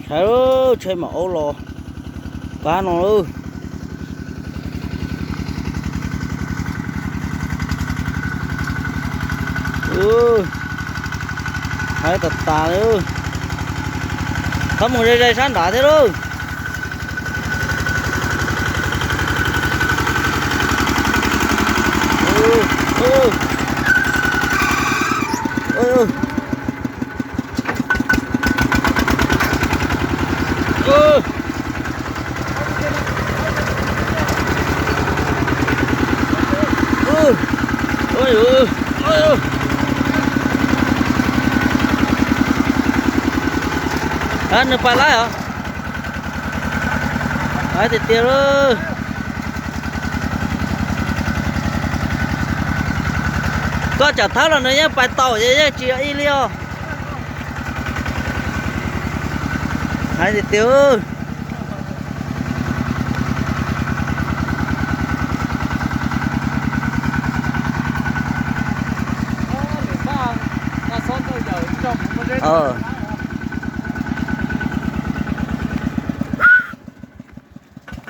Tshais lawm, tshais maum aub los qab no lawm. Haib tas tas li. Txhob mus ze ze sab nrad thiab lawm. Nws pais laib os. Haib tiag tiag lawm. Koj tsam thawb los nws yeej pais tau, yeej tsis yog ib li os. Haib tiag tiag.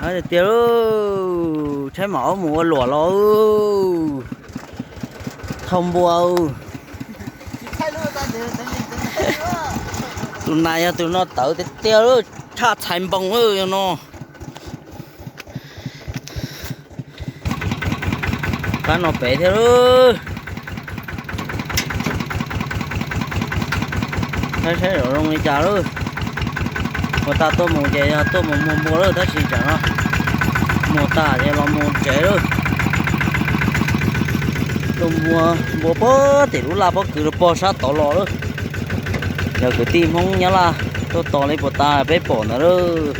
Tiag tiag, tshaib maum aub mus ua luam los. Thau npua. Tus nas yog tus no tawv tiag tiag, tshaj txhais npoo no. Qab no pem thiab lawm. Saib saib zoo li cas lawm. Ua tag tuaj mus ces yog tuaj mus muag npua lawm, tab sis tsam no muag tag ces los mus tsev lawm. Tuaj muag npua puag tim lub laj pob kws rau pog sab tod los lawm. Yog kwv tij Hmoob Nyab Laj tuaj tos li puas tas peb pom ntawd lawm.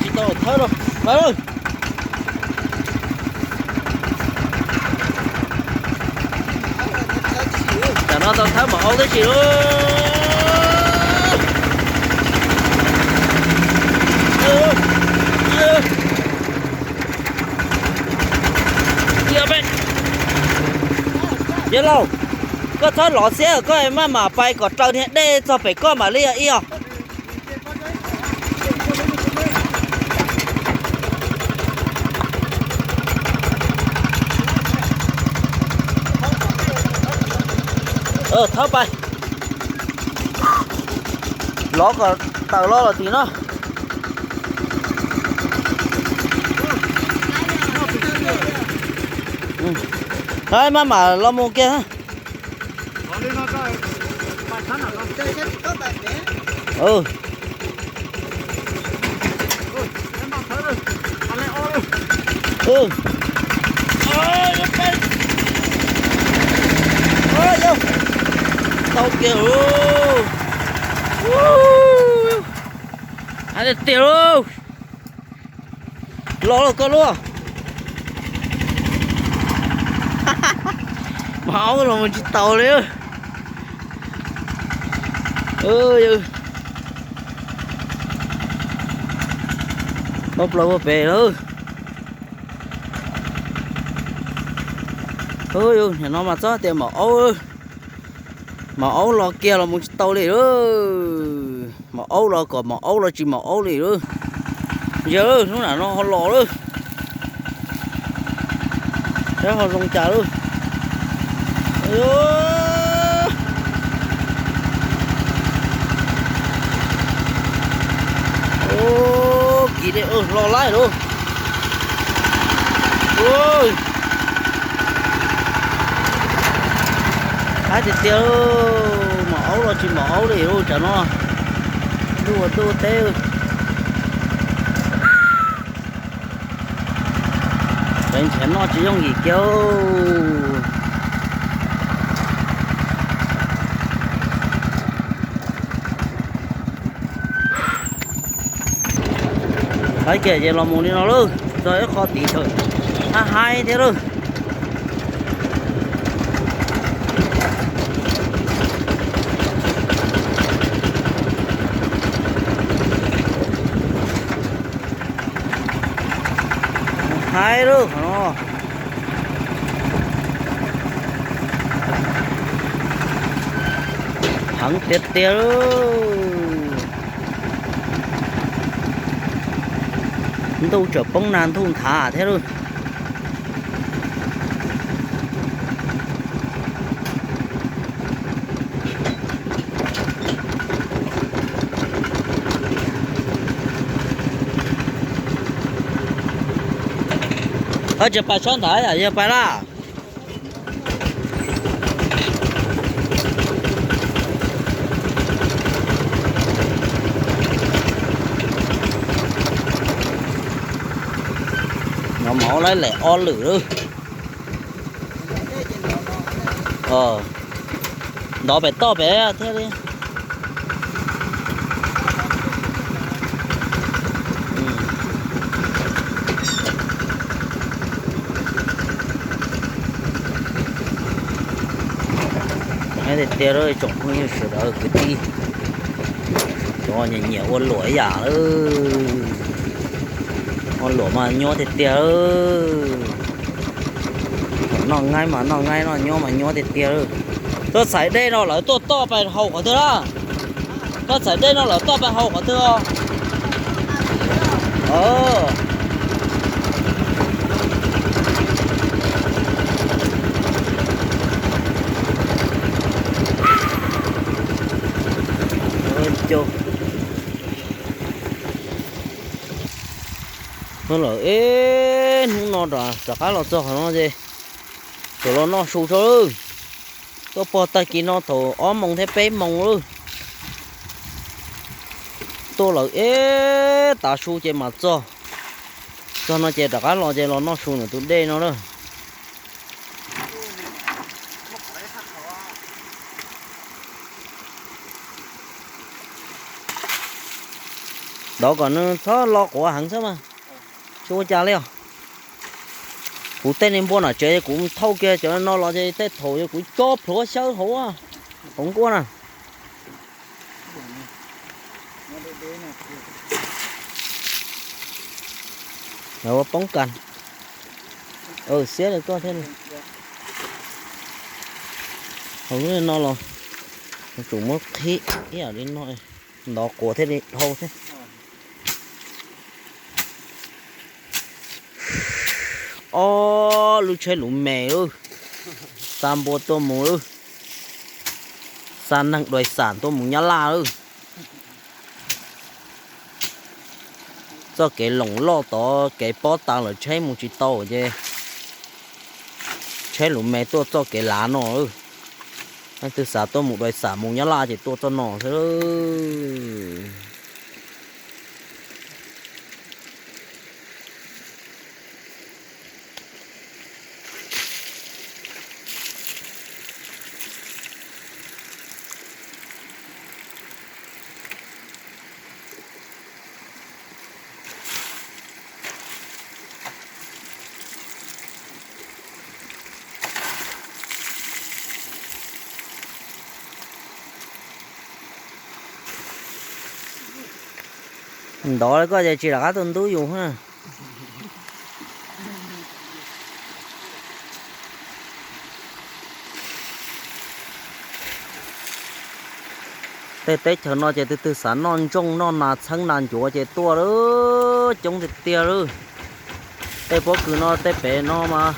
Tsis tau thawb lauj. Tam no tau thawb maum aub tib si lauj. Yawg laus, koj txhob lov xiab, koj maj mam pais kom raws niag dej txog pem koj mam li ib os. Thawb pais. Lov kom tawm los los tim no. Maj mam los mus kiag. Tau kiag. Hais tiag tiag lauj. Los lauj koj lauj. Maum aub los mus tsis taus li. Maub plaws ua pem lawm. Nim no mas txhob tias maum aub, maum aub los kiag los mus tsis tau li lauj. Maum aub los kom maum aub los tsis maum aub li lauj. Yawg, hnub nam no ho los lawm. Saib ho zoo cas lawm. Kis dej los laij lawm. Haib tiag tiag, mos aub los tsis mos aub li lawm tsam no. Ntuj ua ntuj teb. Nrhiav noj tsis yooj yim kiag. Haib kiag ces los mus li no lawm, txog ib qho tim tawm, haib haib thiab lawm. Haib lawm qhov no. Heev tiag tiag. Ntuj tseem poob nag ntuj nthav thiab lawm. Tsis pais sab ntawd, yog pais lawm. No mas laib lem ob lwm lawm. Ntov pem toj pem thiaj li. Tiag tiag tsoom phooj ywg sawv daws kwv tij, cov nyiam nyiam ua luam ib yam lawm. Ua luam mas nyuaj tiag tiag. Thaum noj nqaij mas noj nqaij, noj nyob mas nyuaj tiag tiag. Tuaj txhais dej no lawv tuaj toj pais hauv qhov twg lawm? Tuaj txhais dej no lawv toj pais hauv qhov twg os? Lawm ib hnub no rov qab los txog qhov no ces tsuas los noj su tso lawm. Tuaj pog tag kis no thaum ob moos thiab peb moos lawm. Tuaj lawm ib tav su ces mam txog. Txog no ces rov qab los ces los noj su ntawm tus dej no na. Ntov kom nws txhob lo quav heev xwb mas. Tsis ua cas li os. Kuv tej niag npua nom tsev kuv thauj kiag cov no los ces tej thaum kuv cob plhuav xyawb hauv, hauv nkuaj na. Ua poob kas. Xiab li koj thiab. Hauv lub no los tsum muab qhib ib yam li no, ntov quav thiaj li dhau thiab. Ob lub tsheb luv mes lawm, xa npua tuaj mus lawm, xa neeg dais xam tuaj mus Nyab Laj lawm. Txoj kev loos loj tod kev pob tas lawm tsheb mus tsis tau ces tsheb luv me tuaj txoj kev lav no lawm. Leej twg xav tuaj mus dais xam mus Nyab Laj ces tuaj txoj no xwb. Ntov li koj ces tsis rov qab tuaj ntub yus. Tej teb chaws no ces tus twg xav noj ntsooj noj nas txheeb nas ncuav ces tuaj lawm, coob tiag tiag lawm. Tej pob kws no tej pem no mas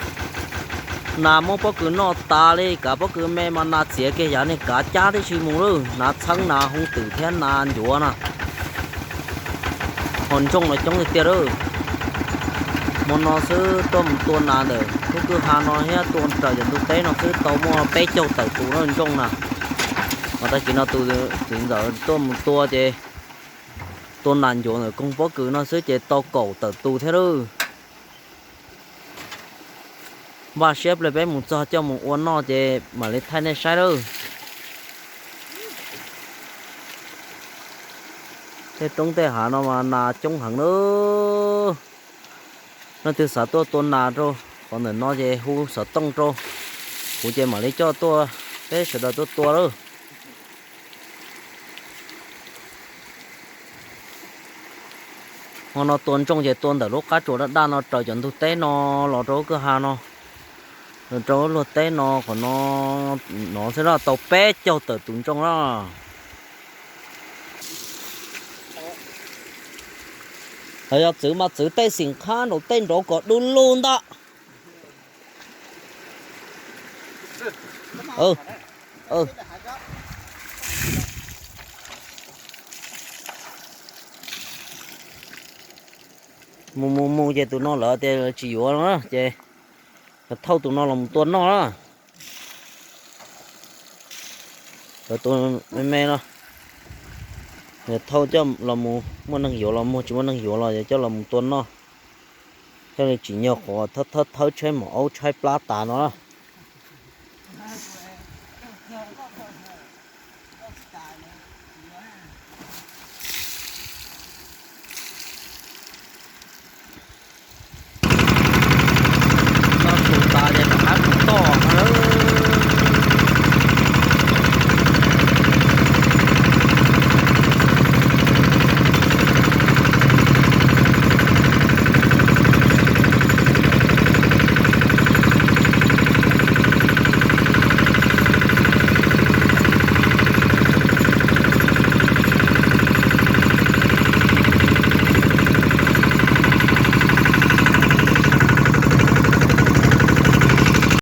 Nas muab pob kws noj tas li, kav pob kws me mas nas txiav kiag yav niag kav cab tib si mus lawm. Nas txheeb, nas hoov twm thiab nas ncuav na. Ho ntsooj los coob tiag tiag lawm. Hmo no xwb tuaj mus tua nas ntawm lub kwj ha no thiab tua raws cov ntug teb no xwb tau muaj peb caug tawm tus na ntsooj na. Mas tag kis no tus txiv ntxawm tuaj mus tua ces tua nas ncuav ntawm koog pob kws no xwb ces tau kaum tawm tus thiab lawm. Npaj siab ple peb mus txog coj mus ua noj ces mam li thaij nej saib lawm. Tej roob tej hav no mas nas coob heev lawm. Leej twg xav tuaj tua nas rau qhov ntawm no ces hu xov tooj rau kuv ces mam li coj tuaj, peb sawv daws tuaj tua lawm. Hmo no tua ntsooj ces tua ntawm lub qab tsuas daj daj no raws cov ntug teb no los rau lub kwj ha no, los rau lub luag teb no qhov no, no xwb na tau peb caug tawm tus ntsooj na. Yog txwv mas txwv tej xim qhab nraud tej nraud kom du lug ntag. Mus mus mus ces tus no lawv tias tsis yuav no ces thauj tus no los mus tua noj na. Lawv tus me me no, thauj coj los mus muaj neeg yuav los muag, tsis muaj neeg yuav los coj los mus tua noj. Thiaj li tsim nyog qhuav thawb thawb tsheb maum aub tshaib plab tas no.